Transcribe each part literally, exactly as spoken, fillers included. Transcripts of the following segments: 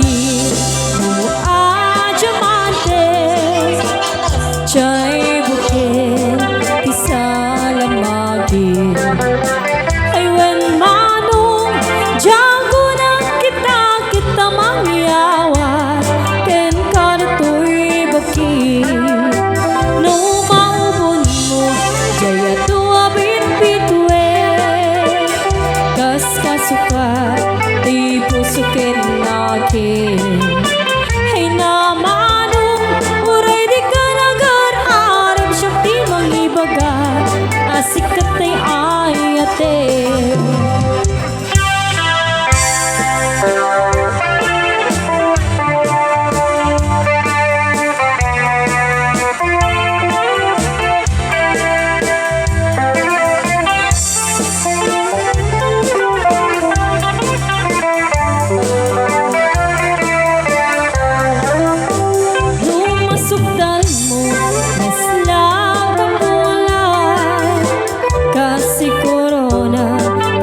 Ino a diamante, diay bukit ti salamagin. Ay wen, Manong, diak uneg kita, kita mangyawat kenka ditoy bagi. No maubonmo, diay adu a bitbituen. Kas kasukat ti puso ken akin. Ay na, Manong, uray dika nagar-arim, siak ti mangibaga a sika ti ayatem. No masukdalmo, mesla ka mulay, kas ti korona,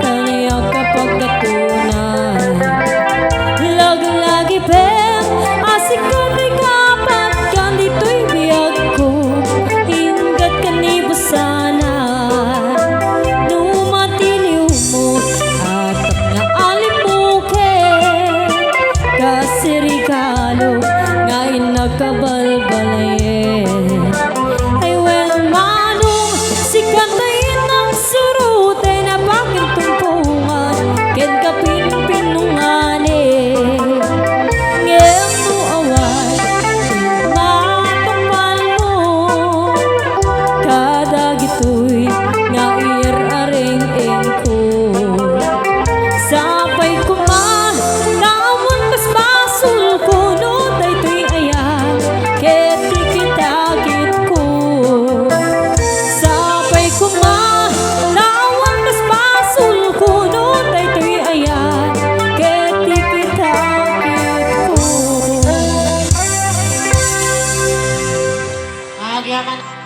kaniak a pagkatunan. Laglagipem a sika ti kapat kan ditoy biagko, inggad ken ni Busana. No matiliwmo, atak nga alimuken, kas ti regalo